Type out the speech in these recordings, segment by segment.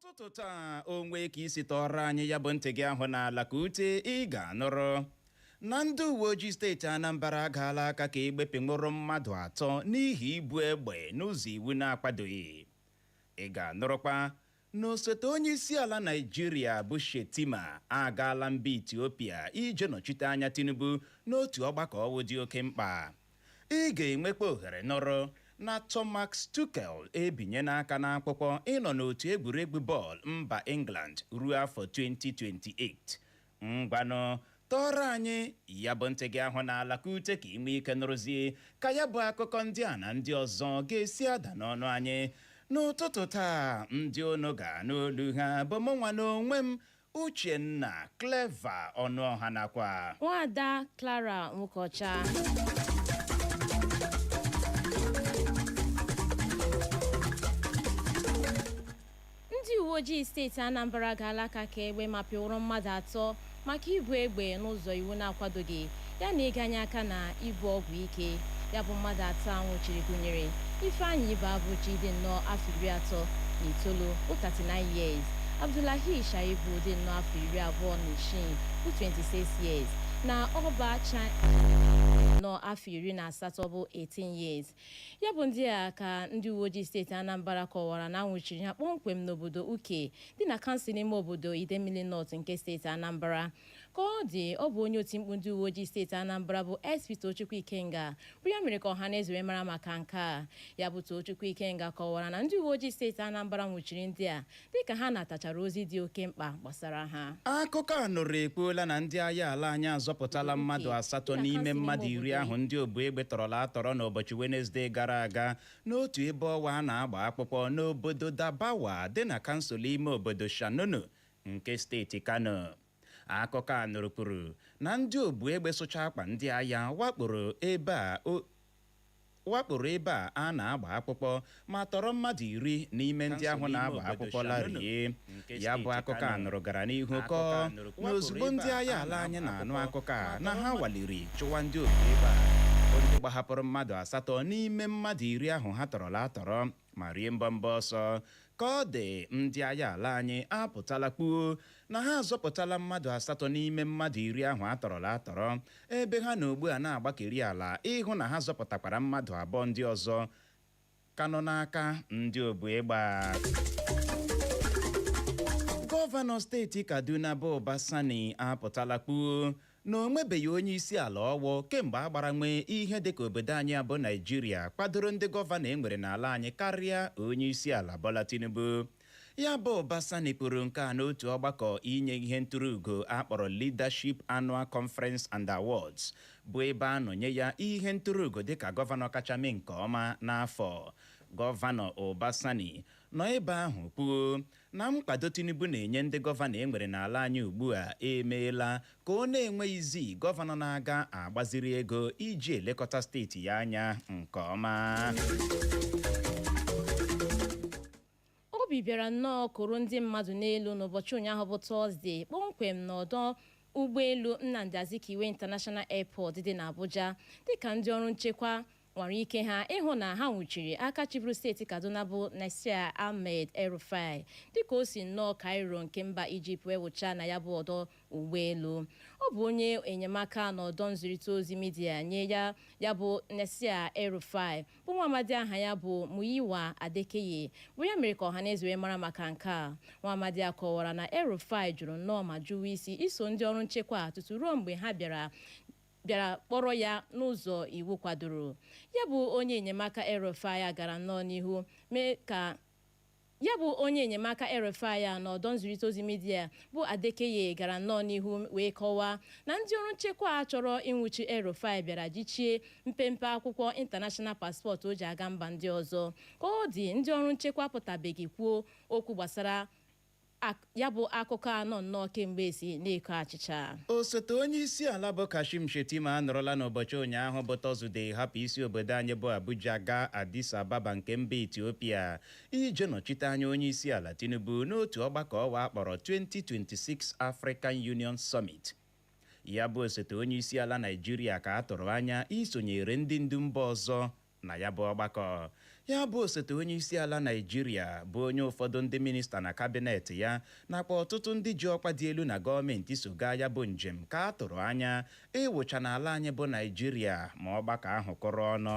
N'ụtụtụ taa, o nwee ka isi tọọrọ anyị ya bụ ntị gị ahụ n'ala ka ute, ị ga-anụrụ na ndị uwe ojii steeti Anambra agaala aka ka egbepịnwụrụ mmadụ atọ n'ihi ibu egbe n'ụzọ iwu na-akwadoghị. Ị ga-anụrụkwa na osote onye isi ala Naijiria bụ Shettima agaala mba Etiopia ije nọchite anya Tinubu n'otu ọgbakọ ọwụ dị oke mkpa. Ị ga-enwekwa ohere nụrụ na Thomas Tuchel ebinye n'aka n'akwụkwọ ịnọ n'otu egwuregwu bọọlụ mba England ruo afọ 2028. Ngwanụ, tọọrọ anyị ya bụ ntị gị ahụ n'ala ka ute, ka ị nwee ike nụrụzie ka ya bụ akụkọ ndị a na ndị ọzọ ga-esi ada n'ọnụ anyị n'ụtụtụ taa. Ndị unu ga-anụ olu ha bụ mụ nwa n'onwe m, Uchenna Clever Ọnụọha, nakwa Nwaada Clara Nwokocha. Ndị uwe ojii steeti Anambra agaala aka ka egbe ma pịwụrụ mmadụ atọ maka ibu egbe n'ụzọ iwu na-akwadoghị, ya na ịganye aka na ibu ọgwụ ike. Ya bụ mmadụ atọ a nwụchiri gụnyere Ifeanyị Ibeabụchi, dị nnọọ afọ 39 bụ 39 years, Abdullahi Shaibu, dị nnọọ afọ 26 bụ 26 years, na Ọba nnọọ afọ 18 bụ 18 years. Ya bụ ndị a ka ndị uwe ojii steeti Anambra kọwara na anwụchiri ha kpọmkwem n'obodo Uke dị na kansụl ime obodo Idemili North nke steeti Anambra. Ka ọ dị, ọ bụ onye otimkpu ndị uwe ojii steeti Anambra bụ SP Tochukwu Ikenga bụ ya mere ka ọha na eze wee mara maka nke a. Ya bụ Tochukwu Ikenga kọwara na ndị uwe ojii steeti Anambra nwụchiri ndị a dịka ha natachara ozi dị oke mkpa gbasara ha. Akụkọ a nụrụ ekwuola na ndị agha ala anyị azọpụtala mmadụ asatọ dị na n'ime kansụl mmadụ ime 10 obodo ahụ ndị obu egbe tọrọla atọrọ n'ụbọchị Wenezdee gara aga n'otu ebe ọwa a na-agba akwụkwọ n'obodo Dabawa dị na kansụl ime obodo Shanono nke steeti Kano. Akụkọ a nụrụ kwuru na ndị obu egbe sụcha akpa ndị agha wakporo ebe a a na-agba akwụkwọ ma tọrọ mmadụ 10 n'ime ndị ahụ Kansụl ime na-agba obodo akwụkwọ Shanono larie. nke Ya bụ steeti akụkọ a Kano. nụrụ gara n'ihu Akụkọ kọọ a nụrụ na ozugbo wakporo ndị ebe a agha a ala anyị na-agba na-anụ akwụkwọ akụkọ a ma na tọrọ ha mmadụ waliri chụwa ndị otu egbe a, bụ ndị gbahapụrụ mmadụ asatọ n'ime mmadụ 10 ahụ ha tọrọla atọrọ ma rie mbọmbọ ọsọ. Ka ọ dị, ndị agha ala anyị apụtala kpuo na ha azọpụtala mmadụ asatọ n'ime mmadụ 10 ahụ atọrọla atọrọ, ebe ha na ugbu a na-agbakeri ala ịhụ na ha zọpụtakwara mmadụ abụọ ndị ọzọ ka nọ n'aka ndị obu egbe a. Gọvanọ steeti Kaduna bụ Uba Sani apụtala kpuo na o nwebeghị onye isi ala ọwụ kemgbe a gbara nwee ihe dịka obodo anyị abụ Naijiria kwadoro ndị gọvanọ e nwere n'ala anyị karịa onye isi ala Bola Tinubu. Ya bụ Uba Sani kwuru nke a n'otu ọgbakọ inye ihe ntụrụugo akpọrọ Leadership Annual Conference and Awards, bụ ebe a nọ nye ya ihe ntụrụugo dịka gọvanọ kacha mee nke ọma n'afọ. Gọvanọ Uba Sani nọ ebe ahụ kwuo na nkwado Tinubu na-enye ndị gọvanọ e nwere n'ala anyị ugbu a emeela ka ọ na-enweghịzi gọvanọ na-aga agbaziri ego iji elekọta steeti ya anya nke ọma. Obi bịara nnọọ kụrụ ndị mmadụ n'elu n'ụbọchị ụnyaahụ bụ Tọzdee, kpọmkwem n'ọdọ ụgbọelu Nnamdi Azikiwe International Airport dị n'Abuja, dịka ndị ọrụ nchekwa nwere ike ha ịhụ na ha nwụchiri aka chịburu steeti Kaduna bụ Nasir Ahmed El-Rufai, dịka o si nnọọ Cairo nke mba Ijipt wee wụchaa na ya bụ ọdọ ụgbọelu. Ọ bụ onye enyemaka n'ọdọ nzirịta ozi midia nye ya, ya bụ Nasir El-Rufai, bụ nwa amadi aha ya bụ Muyiwa Adekeye, bụ ya mere ka ọhaneze wee mara maka nke a. Nwa amadi a kọwara na El-Rufai jụrụ nnọọ ma jụwa isi iso ndị ọrụ nchekwa tutu ruo mgbe ha bịara kpọrọ ya n'ụzọ iwu kwadoro. Ya bụ onye enyemaka El-Rufai gara nnọọ n'ihu mee ka ya bụ onye enyemaka El-Rufai a n'ọdọ nzirịta ozi midia bụ Adekeye gara nnọọ n'ihu wee kọwaa na ndị ọrụ nchekwa a chọrọ ịnwụchi El-Rufai bịara jichie mpempe akwụkwọ international passport o ji aga mba ndị ọzọ. Ka ọ dị, ndị ọrụ nchekwa apụtabeghị kwuo okwu gbasara ya bụ akụkọ anọ nnọọ kemgbe esi na-eko achịcha. Osote onye isi ala bụ Kashim Shettima anọrọla n'ụbọchị ụnyaahụ bụ Tọzdee hapụ isi obodo anyị bụ Abuja gaa Addis Ababa nke mba Etiopia ije nọchite anya onye isi ala Tinubu n'otu ọgbakọ ọwa akpọrọ 2026 African Union Summit. Ya bụ osote onye isi ala Naijiria ka a tụrụ anya isonyere ndị ndu mba ọzọ na ya bụ ọgbakọ. Ya bụ osote onye isi ala Naijiria bụ onye ụfọdụ ndị minista na kabinet ya nakwa ọtụtụ ndị ji ọkwa dị elu na gọọmenti so gaa ya bụ njem ka a tụrụ anya ịwụcha n'ala anyị bụ Naijiria ma ọgbakọ ahụ kụrụ ọnụ.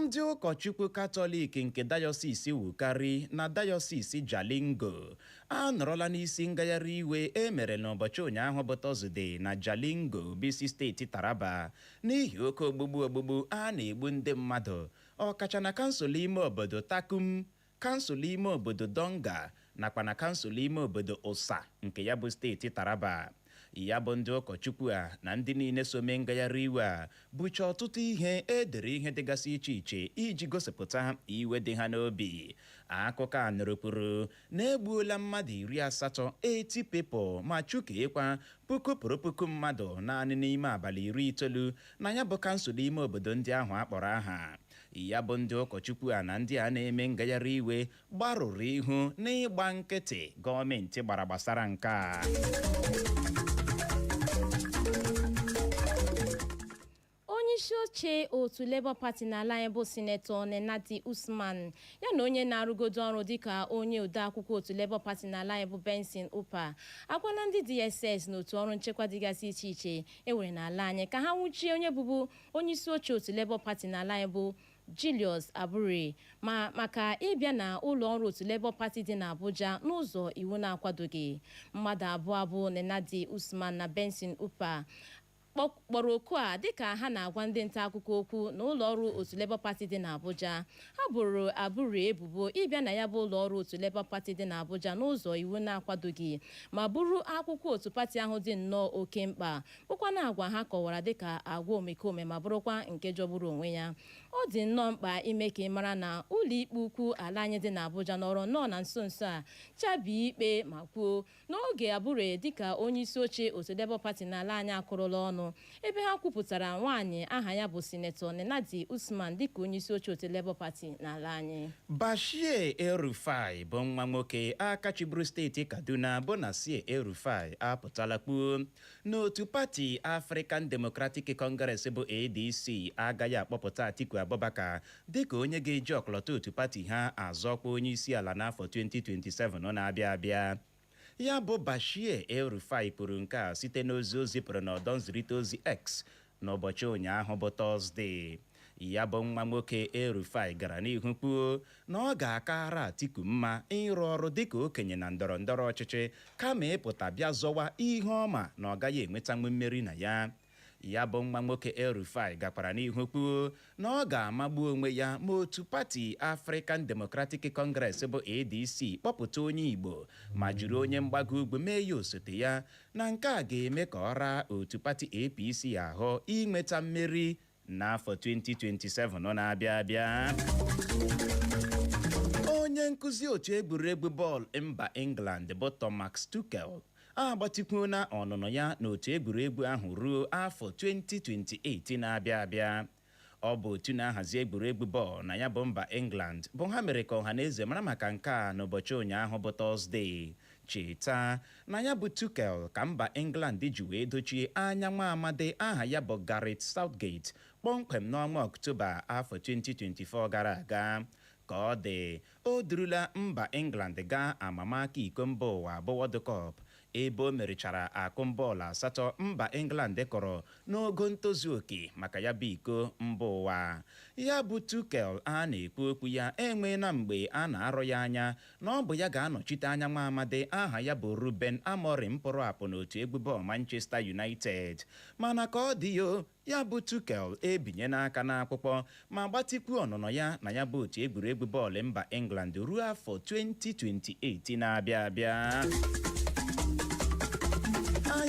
Ndị ụkọchukwu Katọlik nke Dayọsis Wukari na Dayọsis Jalingo anọrọla n'isi ngagharị iwe e mere n'ụbọchị ụnyaahụ bụ Tọzdee na Jalingo bụ isi steeti Taraba, n'ihi oke ogbugbu ogbugbu a na-egbu ndị mmadụ, ọkacha na kansụl ime obodo Takum, kansụl ime obodo Donga nakwa na kansụl ime obodo Ụsa nke ya bụ steeti Taraba. Ya bụ ndị ụkọchukwu a na ndị niile so mee ngagharị iwe a bụcha ọtụtụ ihe edere ihe dịgasị iche iche iji gosipụta iwe dị ha n'obi. Akụkọ a nụrụ kwuru na egbuola mmadụ 80, 80 people, ma chụkeekwa puku pụrụ puku mmadụ naanị n'ime abalị 90 na ya bụ kansụl ime obodo ndị ahụ akpọrọ aha. Ya bụ ndị ụkọchukwu a na ndị a na-eme ngagharị iwe gbarụrụ ihu n'ịgba nkịtị gọọmenti gbara gbasara nke a. Onye isi oche otu Labour Party n'ala anyị bụ Sinetọ Nenadi Usman ya na onye na-arụgodo ọrụ dịka onye odeakwụkwọ otu Labour Party n'ala anyị bụ Benson Upa agwala ndị DSS na otu ọrụ nchekwa dịgasị iche iche enwere n'ala anyị ka ha nwụchie onye bụbu onye isi oche otu Labour Party n'ala anyị bụ Julius Abure ma maka ịbịa na ụlọ ọrụ otu Labour Party dị n'Abuja n'ụzọ iwu na-akwadoghị. Mmadụ abụọ bụ Nenadi Usman na Benson Upa kpọrọ oku a dịka ha na-agwa ndị nta akụkọ okwu na ụlọ ọrụ otu Labour Party dị n'Abuja. Ha boro Abure ebubo ịbịa na ya bụ ụlọ ọrụ otu Labour Party dị n'Abuja n'ụzọ iwu na-akwadoghị ma bụrụ akwụkwọ otu pati ahụ dị nnọọ oke mkpa, bụkwa na agwa ha kọwara dịka agwa omekome ma bụrụkwa nke jọgburu onwe ya. Ọ dị nnọọ mkpa ime ka ị mara na ụlọikpe ukwu ala anyị dị n'Abuja nọrọ nnọọ na nso nso a chabie ikpe ma kwuo n'oge Abure dịka onye isi oche otu Labour Party n'ala anyị akụrụla ọnụ, ebe ha kwupụtara nwaanyị aha ya bụ Sinetọ Nenadi Usman dịka onye isi oche otu Labour Party n'ala anyị. Bashir El-Rufai bụ nwa nwoke aka chịburu steeti Kaduna bụ Nasir El-Rufai apụtala kpuo n'otu pati African Democratic Congress bụ ADC agaghị akpọpụta Atiku Abubakar dịka onye ga-eji ọkọlọtọ otu pati ha azọkwa onye isi ala n'afọ 2027 na-abịa abịa. Ya bụ Bashir El-Rufai kwuru nke a site n'ozi o zipụrụ n'ọdọ nzirịta ozi X n'ụbọchị ụnyaahụ bụ Tọzdee. Ya bụ nwa nwoke El-Rufai gara n'ihu kwuo na ọ ga-akara Atiku mma ịrụ ọrụ dịka okenye na ndọrọ ndọrọ ọchịchị kama ịpụta bịa zọwa ihe ọma na ọ gaghị enwetanwu mmeri na ya. Ya bụ nwa nwoke El-Rufai gakwara n'ihu kwuo na ọ ga-amagbu onwe ya ma otu pati African Democratic Congress bụ ADC kpọpụta onye Igbo ma jiri onye mgbago ugwu mee ya osote ya, na nke a ga-eme ka ọ raa otu pati APC ahụ inweta mmeri n'afọ 2027 na-abịa abịa. Onye nkụzi otu egwuregwu bọọlụ mba England bụ Thomas Tuchel agbatịkwuola ọnụnọ ya n'otu egwuregwu ahụ ruo afọ 2028 na-abịa abịa. Ọ bụ otu na-ahazi egwuregwu bọọlụ na ya bụ mba England bụ ha mere ka ọha na eze mara maka nke a n'ụbọchị ụnyaahụ bụ Tọzdee. Cheta na ya bụ Tuchel ka mba England ji wee dochie anya nwa amadi aha ya bụ Gareth Southgate kpọmkwem n'ọnwa Ọktoba afọ 2024 gara aga. Ka ọ dị, o durula mba England gaa amamaka iko mba ụwa bụ World Cup, ebe o merichara akụm bọọlụ asatọ mba England kọrọ n'ogo ntozu oke maka ya bụ iko mba ụwa. Ya bụ Tuchel a na-ekwu okwu ya enweela mgbe a na-arọ ya anya na ọ bụ ya ga-anọchite anya nwa amadi aha ya bụ Ruben Amorim pụrụ apụ n'otu egwu bọọlụ Manchester United, mana ka ọ dị yo, ya bụ Tuchel ebinye n'aka n'akwụkwọ ma gbatịkwuo ọnụnọ ya na ya bụ otu egwuregwu bọọlụ mba England ruo afọ 2028 na-abịa abịa.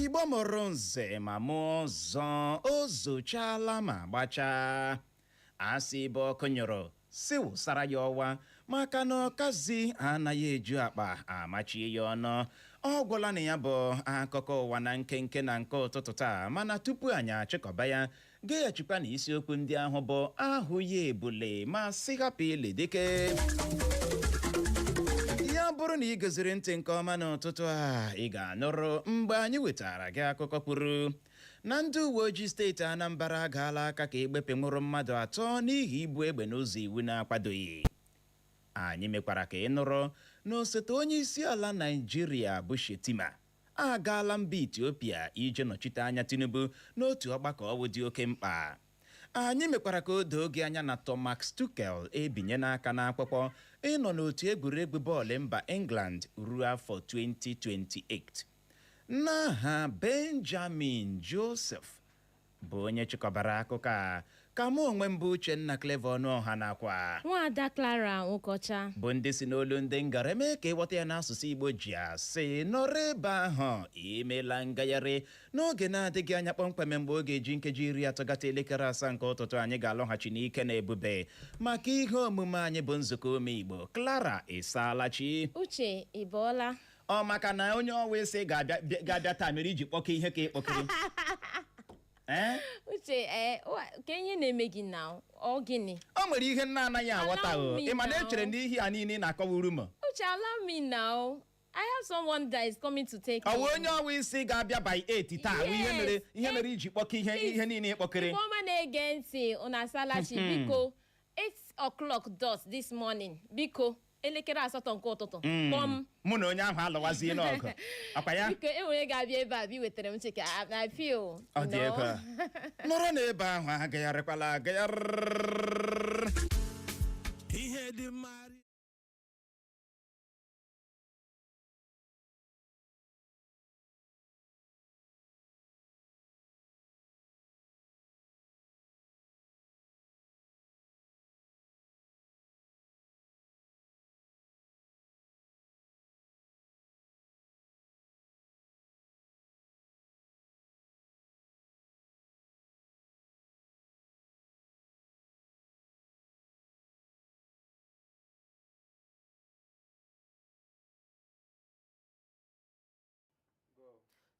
Igbo mụrụ nze ma mụọ ọzọ, o zochala ma gbachaa. Asị ebe ọkụ nyụrụ si wụsara ya ọwa, maka na ọkazi anaghị eju akpa amachie ya ọnụ. Ọ gwụla na ya bụ akụkọ ụwa na nkenke na nke ụtụtụ taa, mana tupu anyị achịkọba ya, geghachikwa na isiokwu ndị ahụ bụ ahụ ya ebule ma sị hapụ ili dike ya. Bụrụ na ị goziri ntị nke ọma n'ụtụtụ a, ị ga-anụrụ mgbe anyị wetara gị akụkọ kwuru na Na ndị uwe ojii steeti Anambra agaala aka ka egbepenwụrụ mmadụ atọ n'ihi ibu egbe n'ụzọ iwu na-akwadoghị. Anyị mekwara ka ị nụrụ na osote onye isi ala Naijiria bụ Shetima agaala mba Etiopia ije nọchite anya Tinubu n'otu ọgbakọ ọwụ dị oke mkpa. Anyị mekwara ka o doo gị anya na Thomas Tuchel ebinye n'aka n'akwụkwọ ịnọ n'otu egwuregwu bọọlụ mba England ruo afọ 2028. N'aha Benjamin Joseph bụ onye chịkọbara akụkọ a, ka mụ onwe m bụ Uchenna Clever Ọnụọha nakwa Nwaada Clara Nwokọcha bụ ndị si n'olu ndị ngara eme ka ịghọta ya n'asụsụ Igbo ji asị nọrọ ebe ahụ imela ngagharị. N'oge na-adịghị anya, kpọmkwem mgbe oge ji nkeji 30 gata elekere 7 nke ụtụtụ, anyị ga-alọghachi n'ike na ebube maka ihe omume anyị bụ nzukọ ome Igbo. Clara, ịsaalachi? Uche, ị bọọla? Ọ maka na onye ọwa isi ga-abịa taa mere iji kpọkọ ihe ka ịkpọkiri, ee? Uche, ee, ka ihe na-eme gị na ọ gịnị? O nwere ihe nna anaghị aghọta o. Allow me Ị ma na now. echere na ihe a niile ị na-akọwa m. Uche, allow me now. I have someone that is coming to take Ọ me. wụ onye ọwa isi ga-abịa by 8 taa wụ ihe Yes. mere ihe mere iji kpọkọ ihe ihe niile ịkpọkịrị. Igbo ọma na-ege ntị, unu asalachi. Biko, 8 o'clock dot this morning, biko, elekere 8 nke ụtụtụ kpọm. Mụ na onye ahụ alụwazie n'ọgụ akwa ya. Biko, enwere ga-abịa ebe a bi wetara m cheke. I feel Ọ dị no. ebe a nọrọ n'ebe ahụ, agagharịkwala agagharị. Ihe dị mma.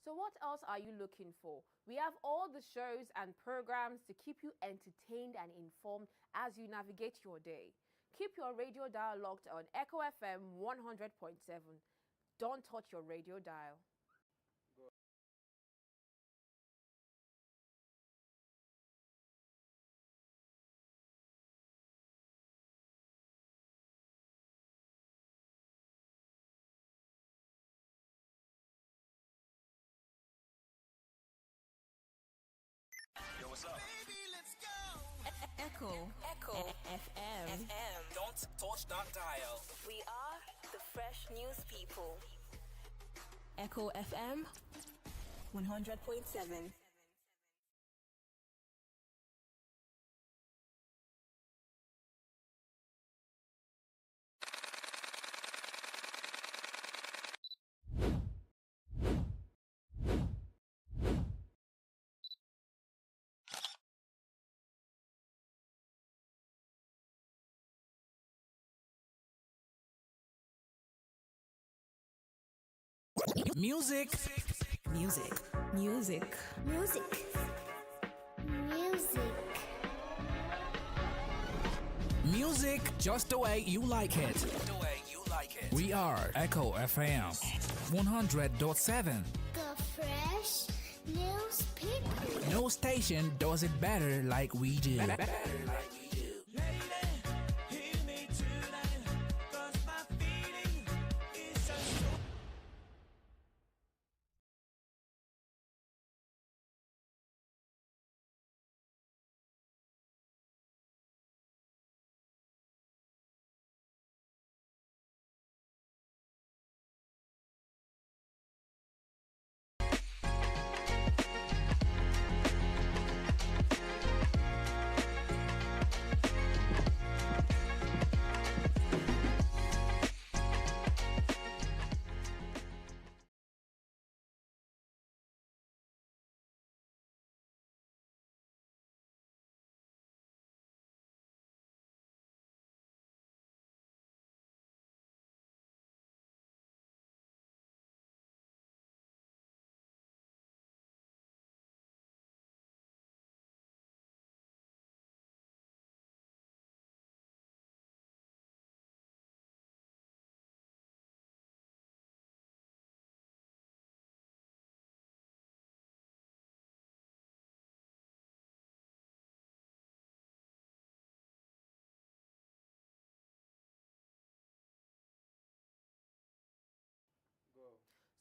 So, what else are you looking for? We have all the shows and programs to keep you entertained and informed as you navigate your day. Keep your radio dial locked on Echo FM 100.7. Don't touch your radio dial. Echo. Echo. FM. FM. Don't touch that dial. We are the fresh news people. Echo FM 100.7. Music. Music. Music. Music. Music. Music just the way you like it. The way you like it. We are Echo FM 100.7. The fresh news people. No station does it better like we do. Better like we do. Hear me tonight, 'cause my feeling is just so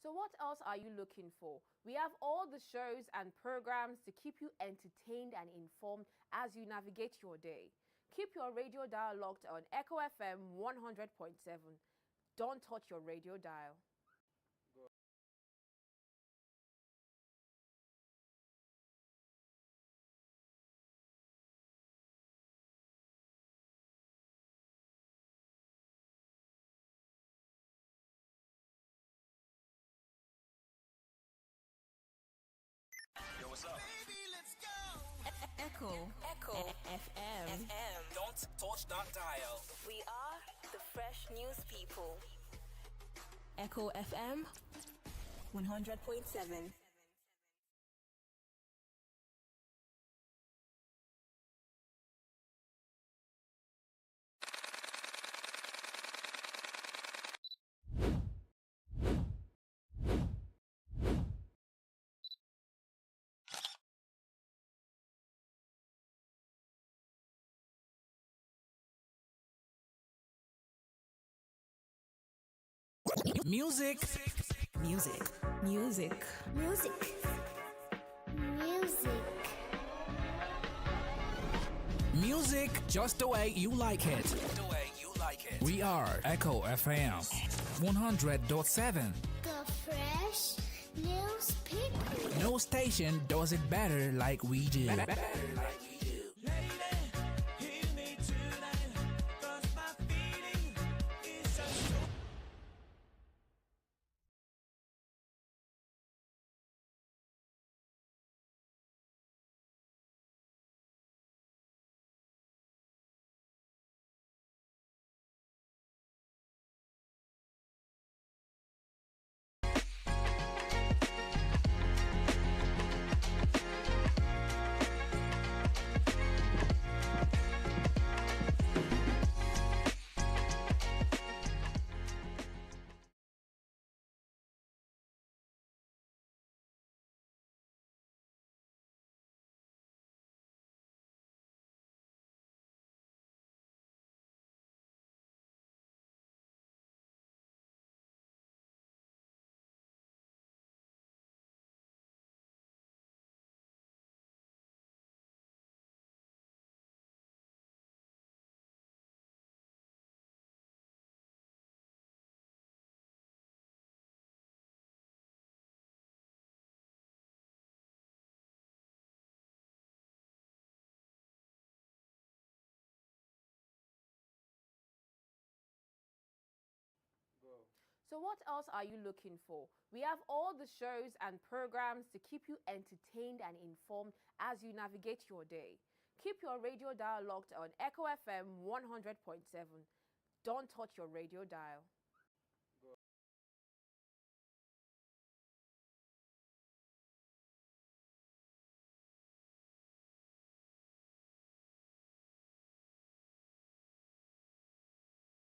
So what else are you looking for? We have all the shows and programs to keep you entertained and informed as you navigate your day. Keep your radio dial locked on Echo FM 100.7. Don't touch your radio dial. Echo. Echo. FM. FM. Don't touch that dial. We are the fresh news people. Echo FM 100.7. Music. Music. Music. Music. Music. Music just the way you like it. The way you like it. We are Echo FM 100.7. The fresh news people. No station does it better like we do. Lady, hear me tonight, 'cause my feeling is just so. So what else are you looking for? We have all the shows and programs to keep you entertained and informed as you navigate your day. Keep your radio dial locked on Echo FM 100.7. Don't touch your radio dial.